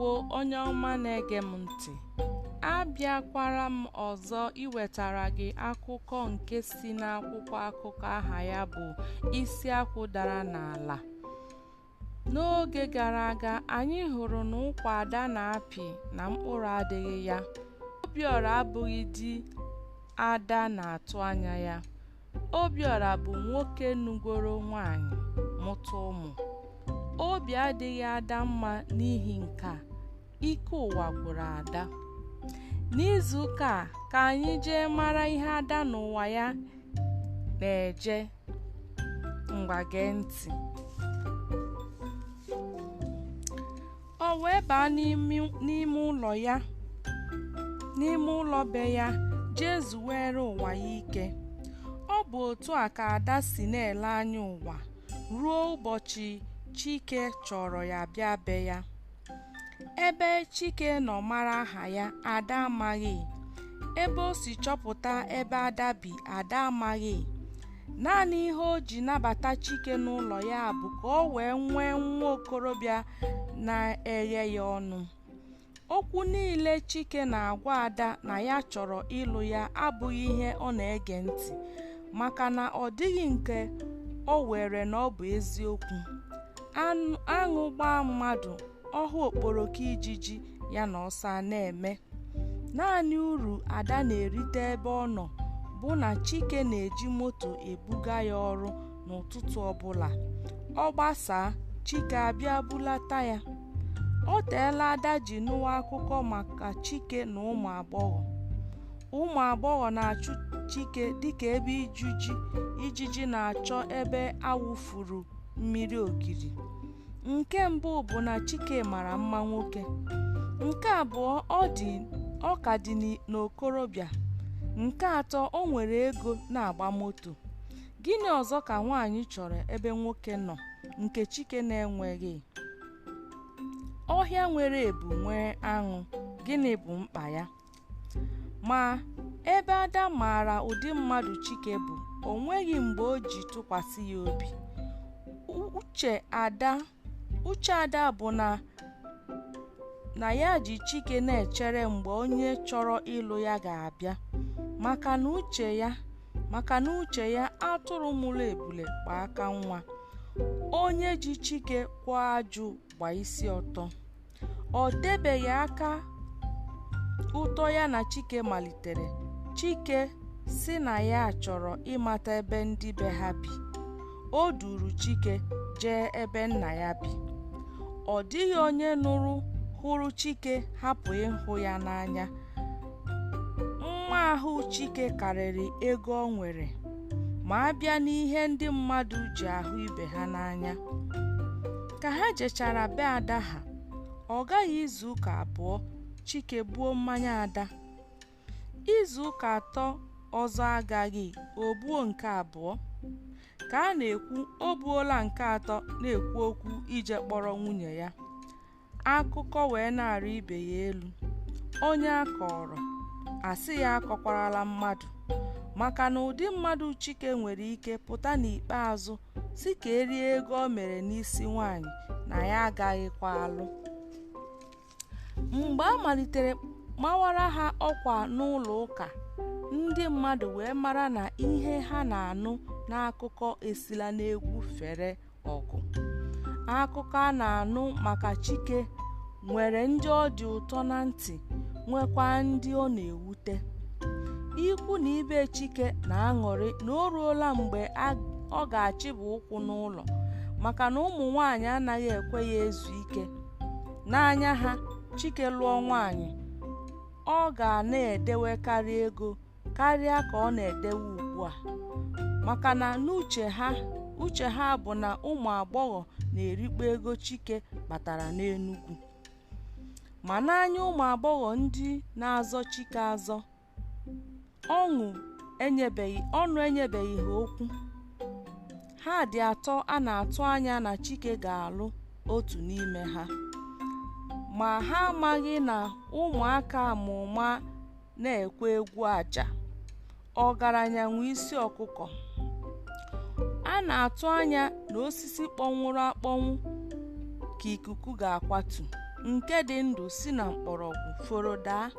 Ndewo onye ọma na-ege m ntị. Abịakwara m ọzọ iwetara gị akụkọ nke si n'akwụkwọ akụkọ aha ya bụ Isi Akwụ Dara N'ala. N'oge gara aga, anyị hụrụ na ụkwa Ada na-apị na mkpụrụ adịghị ya. Obiọra abụghị di Ada na-atụ anya ya. Obiọra bụ nwoke nugoro nwaanyị mụta ụmụ. Obi adịghị Ada mma n'ihi nke a, ike ụwa gwụrụ Ada. N'izuụka a ka anyị jee mara ihe Ada n'ụwa ya na-eje. Ngwa gee ntị. O wee baa n'ime ụlọ ya, n'ime ụlọ be ya, jee zuwere ụwa ya ike. Ọ bụ otu a ka Ada si na-ele anya ụwa ruo ụbọchị Chike chọrọ ya bịa be ya. Ebe Chike nọ mara aha ya, Ada amaghị. Ebe o si chọpụta ebe Ada bi, Ada amaghị. Naanị ihe o ji nabata Chike n'ụlọ ya bụ ka o wee nwee nwa okorobịa na-eghe ya ọnụ. Okwu niile Chike na-agwa Ada na ya chọrọ ịlụ ya abụghị ihe ọ na-ege ntị, maka na ọ dịghị nke o were na ọ bụ eziokwu. Aṅụ gbaa mmadụ, ọ hụ okporoko ijiji ya na ọsọ a na-eme. Naanị uru Ada na-erite ebe ọ nọ bụ na Chike na-eji moto ebuga ya ọrụ n'ụtụtụ ọbụla. Ọ gbasaa, Chike abịa bulata ya. O teela Ada ji nụwa akụkọ maka Chike na ụmụ agbọghọ. Ụmụ agbọghọ na-achụ Chike dịka ebe ijiji na-achọ ebe a wụfuru mmiri ogiri. Nke mbụ bụ na Chike mara mma nwoke. Nke abụọ, ọ ka dị n'okorobịa. Nke atọ, o nwere ego na-agba moto. Gịnị ọzọ ka nwaanyị chọrọ ebe nwoke nọ nke Chike na-enweghị? Ọhịa nwere ebu nwee aṅụ, gịnị bụ mkpa ya? Ma ebe Ada maara ụdị mmadụ Chike bụ, o nweghị mgbe o ji tụkwasị ya obi. Uche Ada bụ na ya ji Chike na-echere mgbe onye chọrọ ịlụ ya ga-abịa, maka na uche ya atụrụ mụrụ ebule gba aka nwa. Onye ji Chike kwọọ ajụ gba isi ọtọ. Ọ tebeghị aka ụtọ ya na Chike malitere. Chike sị na ya chọrọ ịmata ebe ndị be ha bi. O duru Chike jee ebe nna ya bi. Ọ dịghị onye hụrụ Chike hapụ ịhụ ya n'anya. Mma ahụ Chike karịrị ego o nwere, ma a bịa n'ihe ndị mmadụ ji ahụ ibe ha n'anya. Ka ha jechara be Ada ha, ọ gaghị izuụka abụọ, Chike buo mmanya Ada. Izuụka atọ ọzọ agaghị, o buo nke abụọ. Ka a na-ekwu o buola nke atọ na-ekwu okwu ije kpọrọ nwunye ya. Akụkọ wee na-arị ibe ya elu. Onye a kọrọ, asị ya akọkwarala mmadụ, maka na ụdị mmadụ Chike nwere ike pụta n'ikpeazụ sị ka erie ego o mere n'isi nwaanyị na ya agaghịkwa alụ. Mgbe a malitere mawara ha ọkwa n'ụlọ ụka, ndị mmadụ wee mara na ihe ha na-anụ n'akụkọ esila n'egwu fere ọgụ. Akụkọ a na-anụ maka Chike nwere ndị ọ dị ụtọ na ntị, nwekwa ndị ọ na-ewute. Ikwu na ibe Chike na-aṅụrị na o ruola mgbe ọ ga-achịba ụkwụ n'ụlọ, maka na ụmụ nwaanyị anaghị ekwe ya ezu ike. N'anya ha, Chike lụọ nwaanyị, ọ ga na-edewekarị ego karịa ka ọ na-edewe ugbu a, maka na uche ha bụ na ụmụ agbọghọ na-erikpo ego Chike kpatara n'Enugwu. Ma n'anya ụmụ agbọghọ ndị na-azọ Chike azọ, ọnụ enyebeghị ha okwu. Ha dị atọ a na-atụ anya na Chike ga-alụ otu n'ime ha. Ma ha amaghị na ụmụaka amụma na-ekwe egwu aja. Ọgaranya nwe isi ọkụkọ. A na-atụ anya na osisi kpọnwụrụ akpọnwụ ka ikuku ga-akwatu. nke dị ndụ si na mkpọrọgwụ foro daa.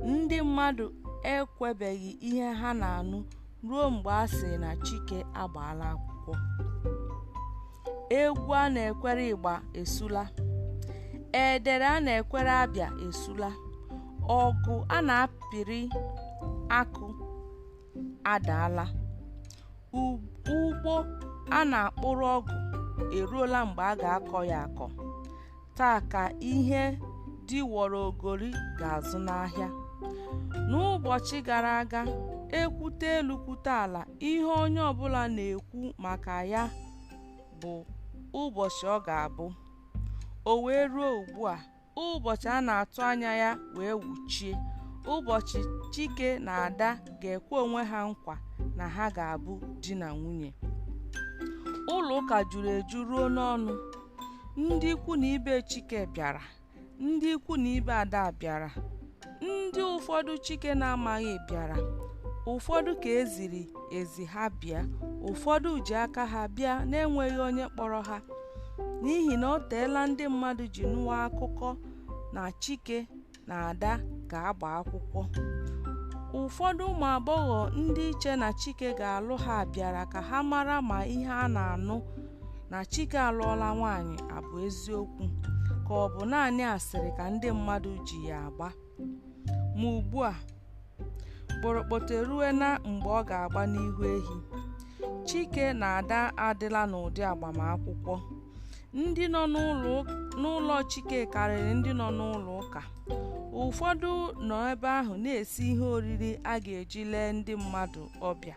Ndị mmadụ ekwebeghị ihe ha na-anụ ruo mgbe a sị na Chike agbaala akwụkwọ. Egwu a na-ekwere ịgba esula, edere a na-ekwere abịa esula, ọgụ a na-apịrị akụ adaala, ugbo a na-akpụrụ ọgụ eruola mgbe a ga-akọ ya akọ. Taa ka ihe dị wọrọ ogori ga-azụ n'ahịa. N'ụbọchị gara aga, ekwute elu kwute ala, ihe onye ọbụla na-ekwu maka ya bụ ụbọchị ọ ga-abụ. O wee ruo ugbu a, ụbọchị a na-atụ anya ya wee wuchie, ụbọchị Chike na Ada ga-ekwe onwe ha nkwa na ha ga-abụ di na nwunye. Ụlọ ụka juru eju ruo n'ọnụ. Ndị ikwu na ibe Chike bịara, ndị ikwu na ibe Ada bịara, ndị ụfọdụ Chike na-amaghị bịara, ụfọdụ ka eziri ezi ha bịa, ụfọdụ ji aka ha bịa na-enweghị onye kpọrọ ha, n'ihi na o teela ndị mmadụ ji nụwa akụkọ na Chike na Ada ga-agba akwụkwọ. Ụfọdụ ụmụ agbọghọ ndị iche na Chike ga-alụ ha bịara ka ha mara ma ihe a na-anụ na Chike alụọla nwaanyị abụ eziokwu, ka ọ bụ naanị asịrị ka ndị mmadụ ji ya agba. Ma ugbu a, kpọrọkpọtọ erue na mgbe ọ ga-agba n'ihu ehi. Chike na Ada adịla n'ụdị agbamakwụkwọ. Ndị nọ n'ụlọ Chike karịrị ndị nọ n'ụlọ ụka. Ụfọdụ nọ ebe ahụ na-esi ihe oriri a ga-eji lee ndị mmadụ ọbịa.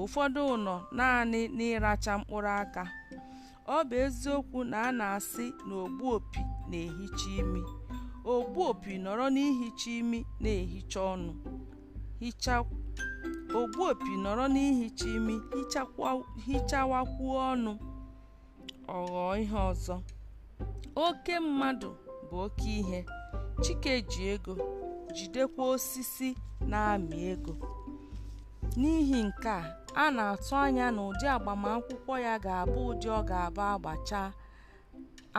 Ụfọdụ nọ naanị n'ịracha mkpụrụ aka. Ọ bụ eziokwu na a na-asị na ogbu opi na-ehicha imi. Ogbu opi nọrọ n'ihicha imi na-ehicha ọnụ. Ogbu opi nọrọ n'ihicha imi hichawakwuo ọnụ, ọ ghọọ ihe ọzọ. Oke mmadụ bụ oke ihe. Chike ji ego, jidekwa osisi na-amị ego. N'ihi nke a, a na-atụ anya na ụdị agbamakwụkwọ ya ga-abụ ụdị ọ ga-abụ agbachaa,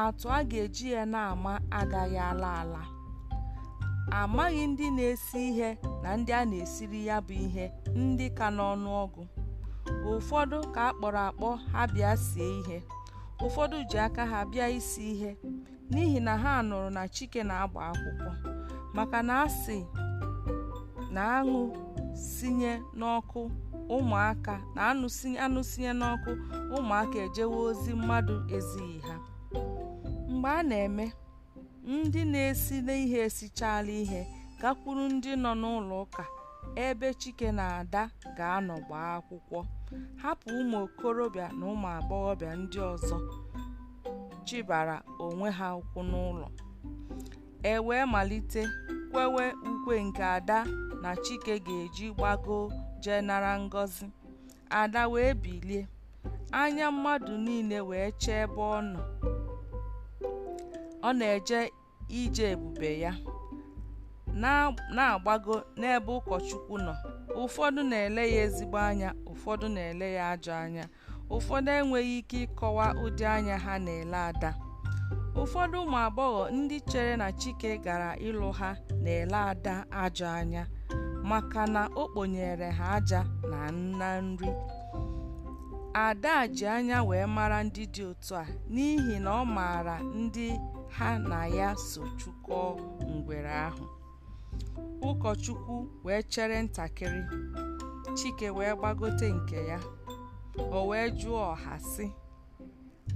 atụ a ga-eji ya na-ama agaghị ala ala. Amaghị ndị na-esi ihe na ndị a na-esiri ya bụ ihe ndị ka n'ọnụọgụ. Ụfọdụ ka a kpọrọ akpọ ha bịa sie ihe, ụfọdụ ji aka ha bịa isi ihe, n'ihi na ha nụrụ na Chike na-agba akwụkwọ, maka na a sị na aṅụ sinye n'ọkụ ụmụaka na anụ sinye n'ọkụ ụmụaka ejewe ozi mmadụ ezighi ha. Mgbe a na-eme, ndị na-esi n'ihe esichala ihe gakwuru ndị nọ n'ụlọ ụka ebe Chike na Ada ga-anọ gbaa akwụkwọ, hapụ ụmụ okorobịa na ụmụ agbọghọbịa ndị ọzọ chịbara onwe ha ụkwụ n'ụlọ. E wee malite kwewe ukwe nke Ada na Chike ga-eji gbagoo jee nara ngọzi. Ada wee bilie, anya mmadụ niile wee chee ebe ọ nọ. Ọ na-eje ije ebube ya, na-agbago n'ebe ụkọchukwu nọ. Ụfọdụ na-ele ya ezigbo anya, ụfọdụ na-ele ya ajọ anya. Ụfọdụ enweghị ike ịkọwa ụdị anya ha na-ele Ada. Ụfọdụ ụmụ agbọghọ ndị chere na Chike gara ịlụ ha na-ele Ada ajọ anya maka na o kponyere ha aja na nri. Ada ji anya wee mara ndị dị otu a n'ihi na ọ maara ndị ha na ya so chụkọọ ngwere ahụ. Ụkọchukwu wee chere ntakịrị, Chike wee gbagote nke ya. O wee jụọ ọha sị,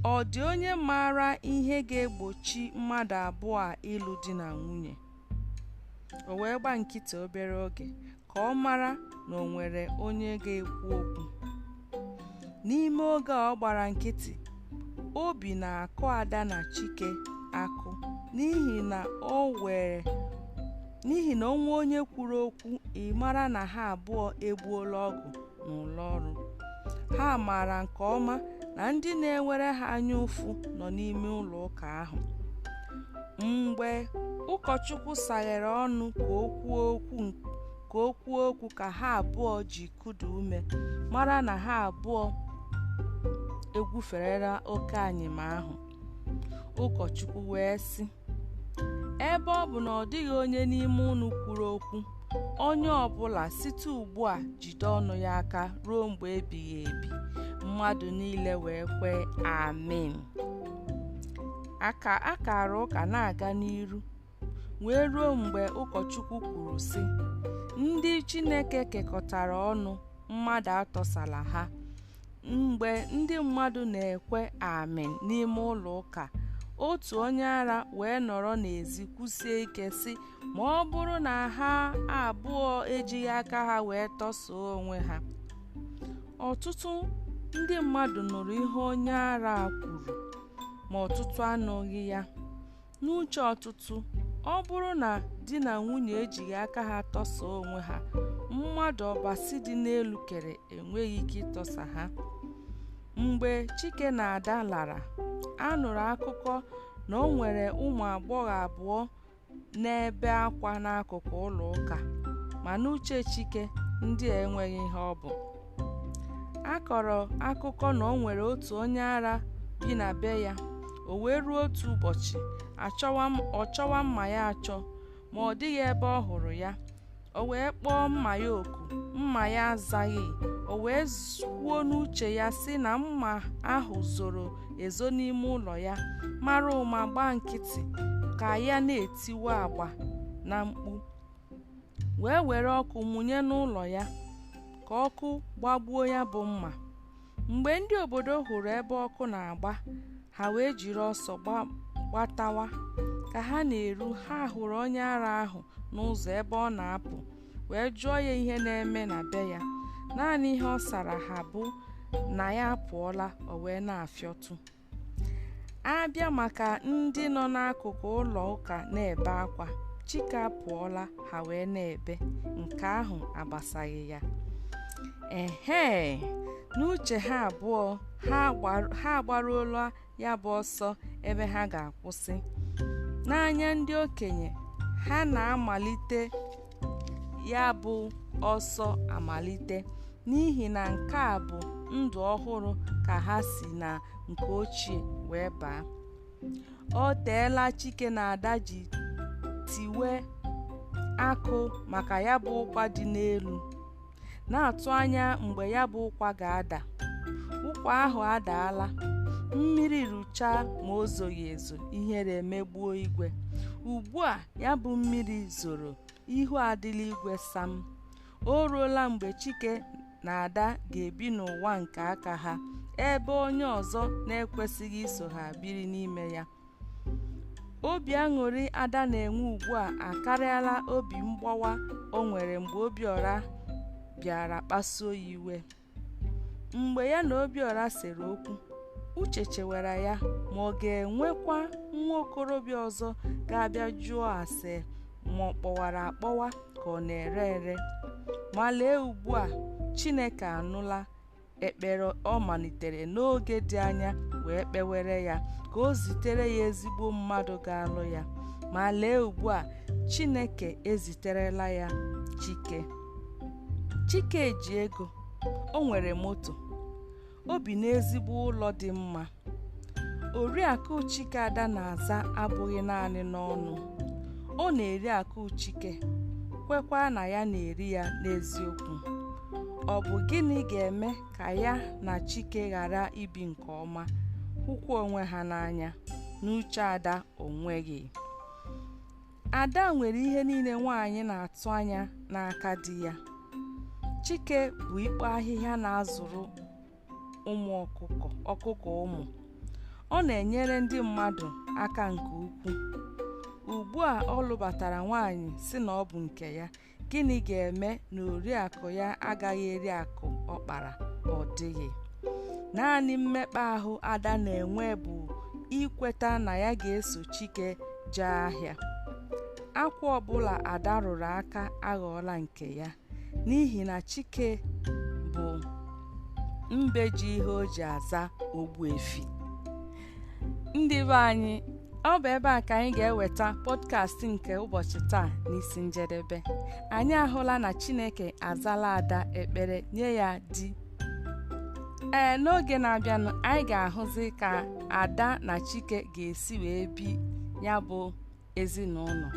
ọ dị onye maara ihe ga-egbochi mmadụ abụọ a ịlụ di na nwunye? O wee gba nkịtị obere oge ka ọ mara na o nwere onye ga-ekwu okwu. N'ime oge a ọ gbara nkịtị, obi na-akụ Ada na Chike akụ n'ihi na onwe onye kwuru okwu ị mara na ha abụọ egbuola ọgụ n'ụlọ ọrụ. Ha maara nke ọma na ndị na-ewere ha anya ụfụ nọ n'ime ụlọ ụka ahụ. Mgbe ụkọchukwu saghere ọnụ ka o kwuo okwu ka ha abụọ ji kuda ume mara na ha abụọ egwuferela oke anyịm ahụ. Ụkọchukwu wee sị, Ebe ọ bụ na ọ dịghị onye n'ime unu kwuru okwu, onye ọbụla site ugbu a jide ọnụ ya aka ruo mgbe ebighị ebi. Mmadụ niile wee kwee amen. Aka akara ụka na-aga n'iru wee ruo mgbe ụkọchukwu kwuru sị, ndị Chineke kekọtara ọnụ, mmadụ atọsala ha. Mgbe ndị mmadụ na-ekwe amen n'ime ụlọ ụka, otu onye ara wee nọrọ n'ezi kwusie ike sị, ma ọ bụrụ na ha abụọ ejighị aka ha wee tọsoo onwe ha. Ọtụtụ ndị mmadụ nụrụ ihe onye ara kwuru, ma ọtụtụ anụghị ya. N'uche ọtụtụ, ọ bụrụ na di na nwunye ejighị aka ha tọsoo onwe ha, mmadụ ọbasi dị n'elu kere enweghị ike ịtọsa ha. Mgbe Chike na Ada lara, a nụrụ akụkọ na o nwere ụmụ agbọghọ abụọ na-ebe akwa n'akụkụ ụlọ ụka, ma n'uche Chike, ndị a enweghị ihe ọ bụ. A kọrọ akụkọ na o nwere otu onye ara bi na be ya. O wee ruo otu ụbọchị, ọ chọwa mma ya achọ, ma ọ dịghị ebe ọ hụrụ ya. O wee kpọọ mma ya oku, mma ya azaghị. O wee kwuo n'uche ya sị na mma ahụ zoro ezo n'ime ụlọ ya, mara ụma gbaa nkịtị ka ya na-etiwa agba na mkpu, wee were ọkụ mụnye n'ụlọ ya ka ọkụ gbagbuo ya bụ mma. Mgbe ndị obodo hụrụ ebe ọkụ na-agba, ha wee jiri ọsọ gbatawa. Ka ha na-eru, ha hụrụ onye ara ahụ n'ụzọ ebe ọ na-apụ, wee jụọ ya ihe na-eme na be ya. Naanị ihe ọ sara ha bụ na ya apụọla, o wee na-afịọtụ. A bịa maka ndị nọ n'akụkụ ụlọ ụka na-ebe akwa, Chike apụọla, ha wee na-ebe. Nke ahụ agbasaghị ya. Ehee, n'uche ha abụọ, ha agbaruola ya bụ ọsọ ebe ha ga-akwụsị. N'anya ndị okenye, ha na-amalite ya bụ ọsọ amalite, n'ihi na nke a bụ ndụ ọhụrụ ka ha si na nke ochie wee baa. O teela Chike na Ada ji tiwe akụ maka ya bụ ụkwa dị n'elu, na-atụ anya mgbe ya bụ ụkwa ga-ada. Ụkwa ahụ adaala, mmiri ruchaa ma o zoghị ezo, ihere emegbuo igwe. Ugbu a ya bụ mmiri zoro, ihu adịla igwe sam. O ruola mgbe Chike na Ada ga-ebi n'ụwa nke aka ha, ebe onye ọzọ na-ekwesịghị iso ha biri n'ime ya. Obi aṅụrị Ada na-enwe ugbu a akarịala obi mgbawa o nwere mgbe Obiọra bịara kpasuo ya iwe. Mgbe ya na Obiọra sere okwu, uche chewara ya ma ọ ga-enwekwa nwa okorobịa ọzọ ga-abịa jụọ ase ma ọ kpọwara akpọwa ka ọ na-ere ere. Ma lee ugbu a, Chineke anụla ekpere ọ malitere n'oge dị anya wee kpewere ya ka o zitere ya ezigbo mmadụ ga-alụ ya. Ma lee ugbu a, Chineke eziterela ya Chike. Chike ji ego, o nwere moto, o bi n'ezigbo ụlọ dị mma. Oriakụ Chike Ada na-aza abụghị naanị n'ọnụ. Ọ na-eri akụ Chike, kwekwa na ya na-eri ya n'eziokwu. Ọ bụ gịnị ga-eme ka ya na Chike ghara ibi nke ọma, hụkwa onwe ha n'anya? N'uche Ada, o nweghị. Ada nwere ihe niile nwaanyị na-atụ anya n'aka di ya. Chike bụ ikpo ahịhịa na-azụrụ ụmụ ọkụkọ ụmụ. Ọ na-enyere ndị mmadụ aka nke ukwuu. Ugbu a ọ lụbatara nwaanyị sị na ọ bụ nke ya, gịnị ga-eme na oriakụ ya agaghị eri akụ ọ kpara? Ọ dịghị. Naanị mmekpa ahụ Ada na-enwe bụ ikweta na ya ga-eso Chike jee ahịa. Akwa ọbụla Ada rụrụ aka aghọọla nke ya, n'ihi na Chike bụ mbe ji ihe o ji aza Ogbuefi. Ndị be anyị, ọ bụ ebe a ka anyị ga-eweta pọdkast nke ụbọchị taa n'isi njedebe. Anyị ahụla na Chineke azala Ada ekpere nye ya di. Ee, n'oge na-abịanụ, anyị ga-ahụzi ka Ada na Chike ga-esi wee bi ya bụ ezinụlọ.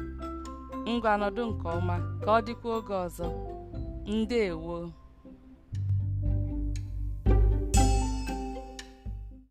Ngwa, nọdụ nke ọma, ka ọ dịkwa oge ọzọ. Ndewo.